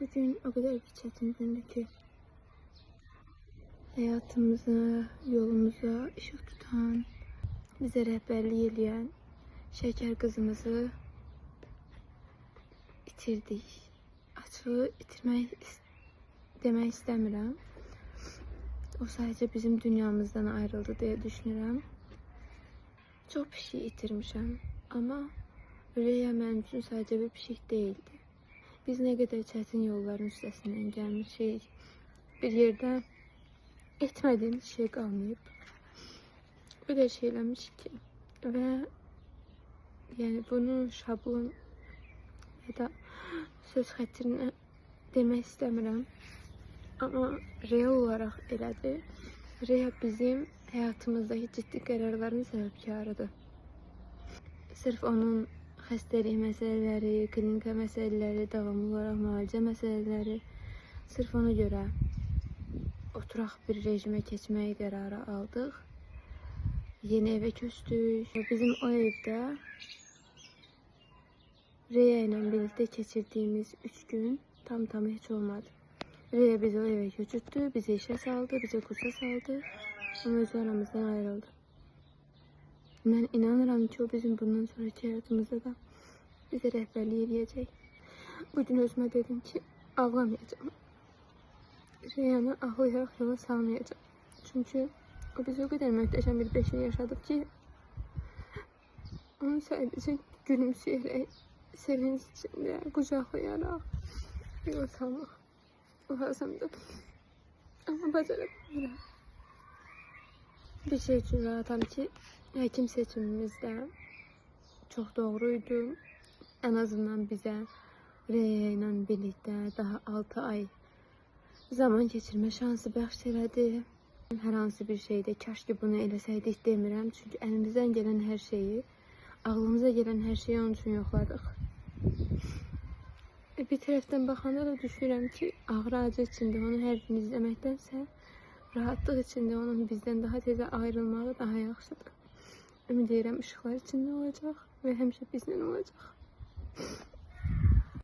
Bugün o qədər bir çətin gündür ki, həyatımıza, yolumuza işıq tutan, bizə rəhbərlik eləyən şəkər qızımızı itirdik. Açığı itirmək demək istəmirəm. O sadəcə bizim dünyamızdan ayrıldı deyə düşünürəm. Çox pişik itirmişəm, amma Röya mənim üçün sadəcə bir pişik deyildi. Biz nə qədər çətin yolların üstəsindən gəlmişik. Bir yerdə etmədiyimiz şey qalmayıb. O qədər şey eləmişik ki və yəni bunu şablon ya da söz xətrinə demək istəmirəm. Amma real olaraq elədir. Reya bizim həyatımızdakı ciddi qərarların səbəbkarıdır. Sırf onun xəstəlik məsələləri, klinika məsələləri, davamlı olaraq müalicə məsələləri, sırf ona görə oturaq bir rejimə keçmək qərarı aldıq. Yeni evə köçdük. Bizim o evdə Reya ilə birlikdə keçirdiyimiz 3 gün tam-tamı heç olmadı. Reya bizi o evə köçürtdü, bizi işə saldı, bizi kursa saldı, amma özü aramızdan ayrıldı. Mən inanıram ki, o bizim bundan sonraki həyatımızda da bizə rəhbərlik eləyəcək. Bugün özümə dedim ki, ağlamayacağam. Reyanı ağlayaraq yola salmayacağam. Çünki o bizi o qədər möhtəşəm bir 5 il yaşadıb ki, onu sadəcə gülümsəyərək, sevinç içində, qucaqlayaraq yola salmaq lazımdır. Amma bacara bilmirəm. Bir şey üçün rahatam ki, həkim seçimimiz də çox doğru idi. Ən azından bizə Reya ilə birlikdə daha 6 ay zaman keçirmə şansı bəxş elədi. Hər hansı bir şeydə kaş ki bunu eləsəydik demirəm. Çünki əlimizdən gələn hər şeyi, ağlımıza gələn hər şeyi onun üçün yoxladıq. Bir tərəfdən baxanda da düşünürəm ki, ağrı acı içində onu hər gün izləməkdənsə, rahatlıq içində onun bizdən daha tez ayrılmağı daha yaxşıdır. Ümid edirəm işıqlar içində olacaq və həmişə bizlə olacaq.